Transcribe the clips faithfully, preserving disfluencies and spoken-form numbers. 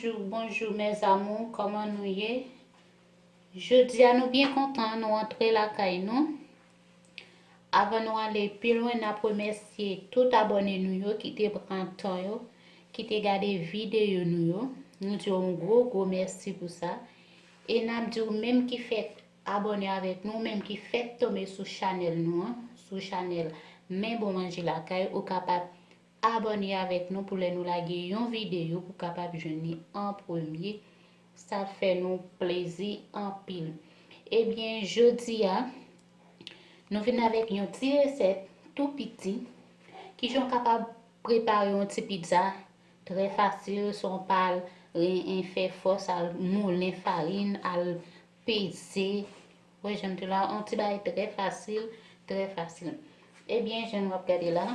Bonjou, bonjou, mes amours, kòman nou ye? Jodi a, nou byen kontan, nou antre lakay nou. Avan nou ale pi lwen, n ap remèsye tout abòne nou yo ki te pran tan yo, ki te gade videyo nou yo. Nou di yo yon gwo, gwo mèsi pou sa. E n ap di w menm ki fèk abòne avèk nou, ou menm ki fèk tonbe sou chanèl nou an, sou chanèl Men Bon Manje Lakay, ou kapab abòne avèk nou pou lè nou lage yon videyo pou kapab jwenn li an premye. Sa fè nou plezi anpil. Ebyen, jodi a, nou vin avèk yon ti resèt tou piti ki jan w kapab prepare yon ti pizza trè fasil san w pa al ren- fè fòs al moulen farin, al peze. Wè, jan m di la, yon ti bagay trè fasil, trè fasil. Ebyen, jan w ap gade la,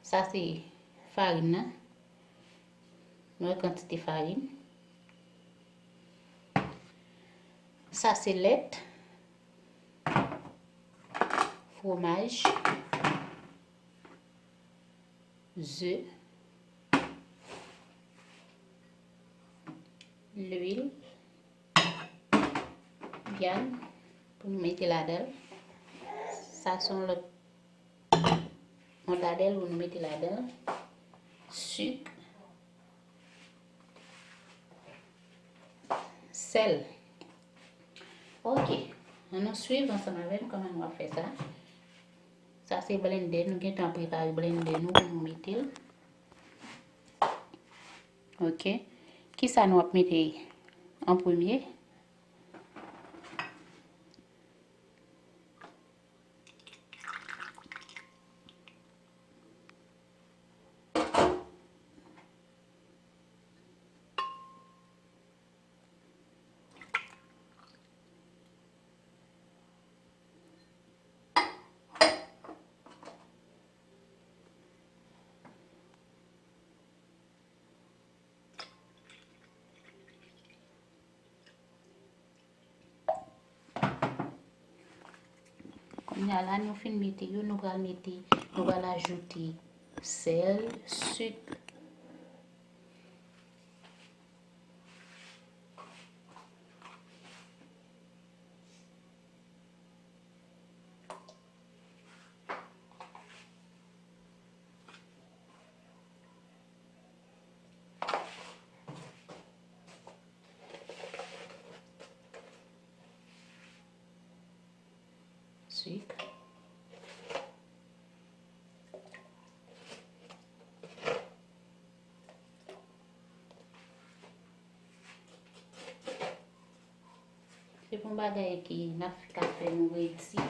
sa se farin nan. Nou wè kantite farin. Sa se lèt, fwomaj, ze, lwil, vyann pou nou mete ladan l. Sa se yon lòt, yon ladèl pou nou mete ladan l. Sik, sèl. Ok, ann nou swiv ansanm avè m kòman nou ap fè sa. Sa se blendè, nou gentan prepare blendè nou pou nou mete l. Ok. Kisa nou ap mete an premye? Kounye a la, nou fin mete yo, nou pral mete, nou pral ajoute sèl, sik. Sik. Se pou yon bagay ki n ap ka fè nou redi.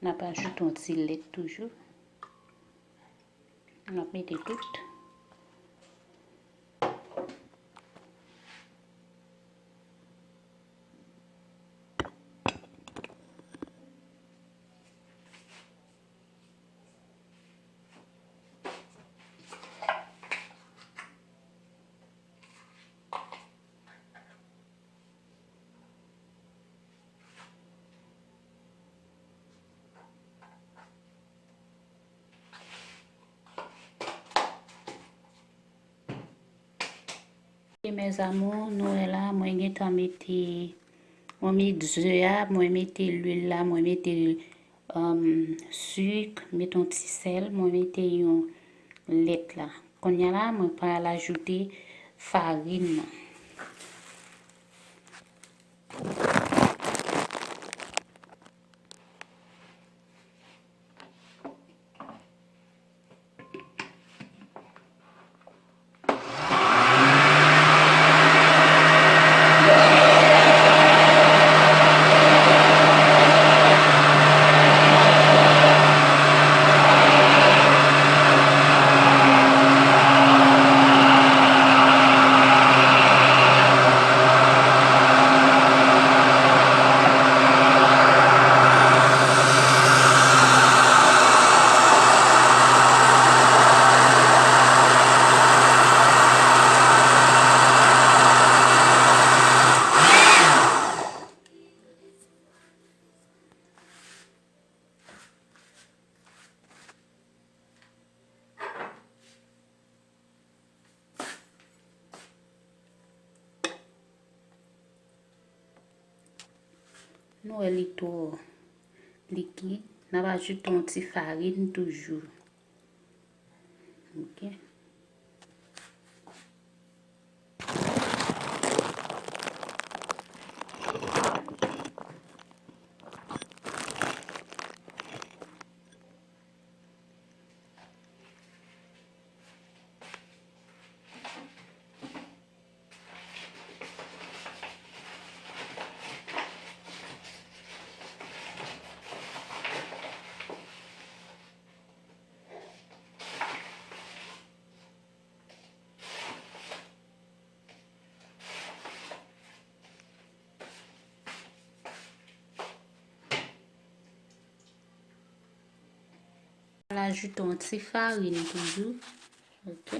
N ap ajoute yon ti lèt toujou. N ap mete tout. E mes amours, nou wè la, mwen gentan mete, mwen met ze a, mwen mete lwil la, mwen mete, um, sik, mete yon ti sèl, mwen mete yon lèt la. Kounye a la, mwen pral ajoute farin nan. Nou wè li twò likid, n ap ajoute yon ti farin toujou. Ok. Al ajoute yon ti farin toujou. Ok.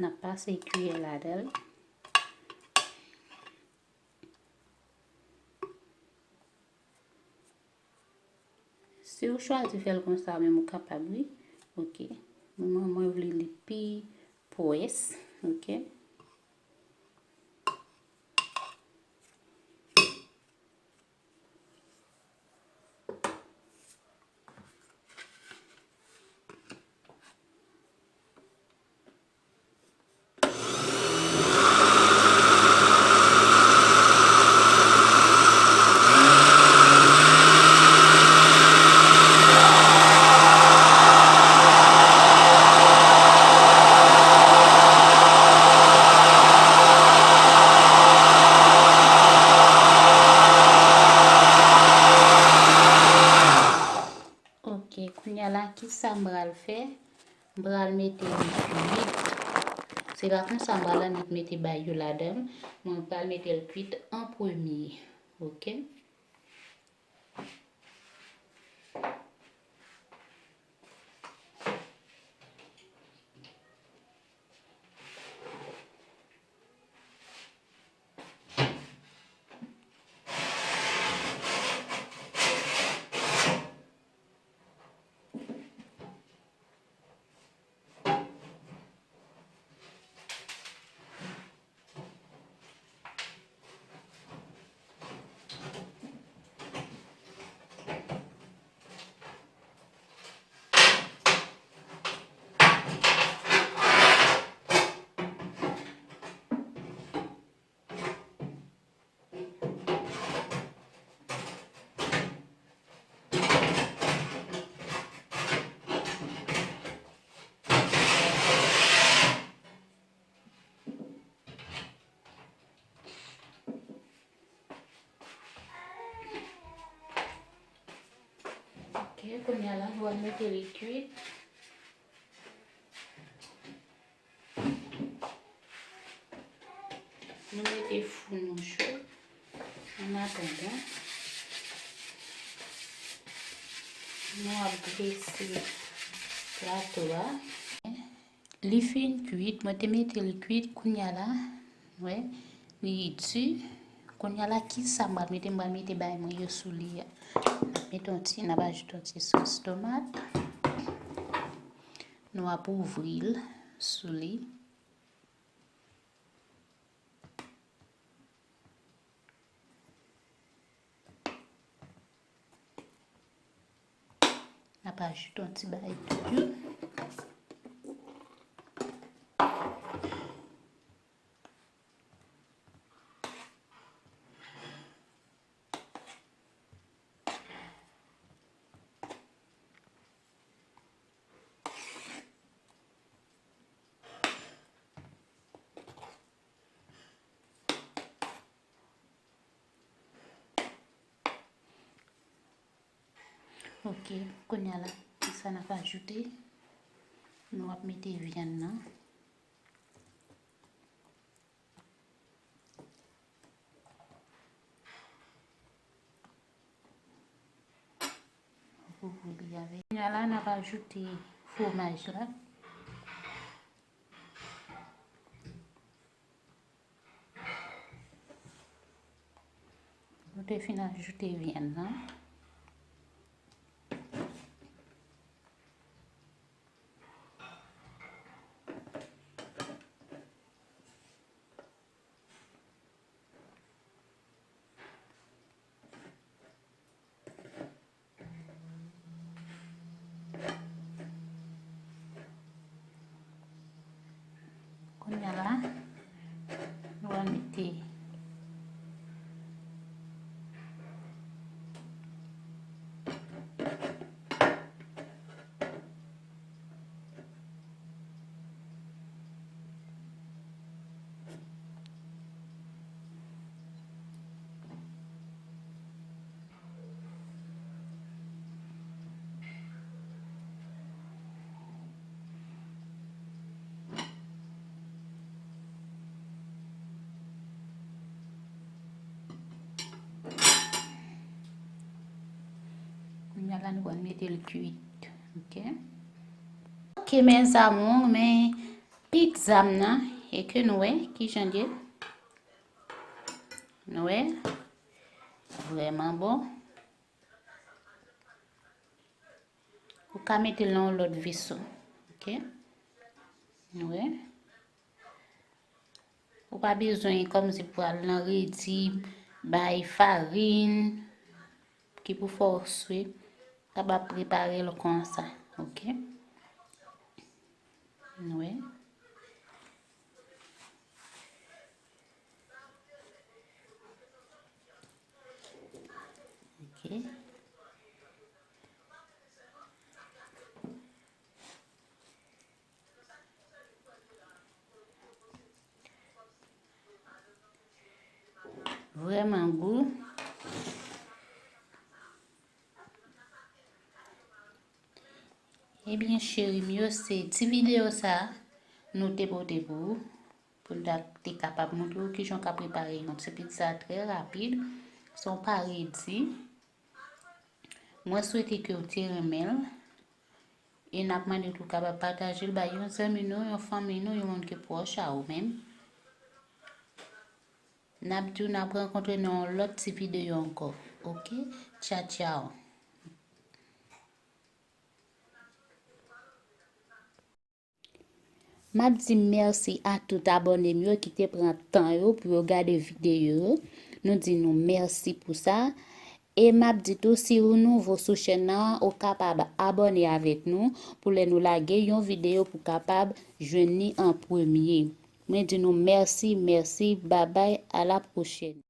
N ap pase kiyè ladan l. Si w chwazi fè l konsa menm, ou kapab, wi. Ok. Mwen, mwen vle li pi pwès. Ok. Ok, kounye a la, ki sa m pral fè? M pral mete li kwit. Se pa konsa m pral annik mete bay yo ladan l. Mwen pral mete l kwit an premye. Ok? Ok, kounye a la, nou al mete li kwit. Nou mete fou nou cho. An atandan, nou ap drese plato a. Li fin kwit, mwen te mete l kwit, kounye a la, wè, li di. Kounye a la, ki sa m pral mete? M pral mete bay mwen yo sou li a. N ap mete yon ti, n ap ajoute yon ti sòs tomat. Nou ap ouvri l sou li. N ap ajoute yon ti bay toujou. Ok, kounye a la, kisa n ap ajoute? Nou ap mete vyann nan. Kouvri li avèk. Kounye a la, n ap ajoute fwomaj la. Nou te fin ajoute vyann nan. Kounye a la, nou va mete Kounye a la, nou pral mete l kwit. Ok. Ok, mes amours, men pizza m nan, e ke nou wè kijan l ye. Nou wè? Vrèman bon. Ou ka mete l nan yon lòt veso. Ok? Nou wè? Ou pa bezwen kòmsi pou al nan redi, bay farin, ki pou fè w swe. Kapab prepare l konsa. Ok? Nou wè? Ok. Vrèman gou. Ebyen, cheri m yo, se ti videyo sa a nou te pote pou ou, pou n ta te kapab montre w kijan w ka prepare yon ti pizza trè rapid, san w pa redi. Mwen swete ke w te renmen l, e n ap mande w tou kapab pataje l bay yon zanmi nou, yon fanmi nou, yon moun ki pwòch a ou menm. N ap di w n ap rankontre nan yon lòt ti videyo ankò. Ok? Tchao, tchao. M ap di mèsi a tout abòne m yo ki te pran tan yo pou yo gade videyo yo. Nou di nou mèsi pou sa. E m ap di tou, si ou nouvo sou chèn nan, ou kapab abòne avèk nou pou lè nou lage yon videyo pou kapab jwenn li an premye. Mwen di nou mèsi, mèsi, babay, a la pwochèn.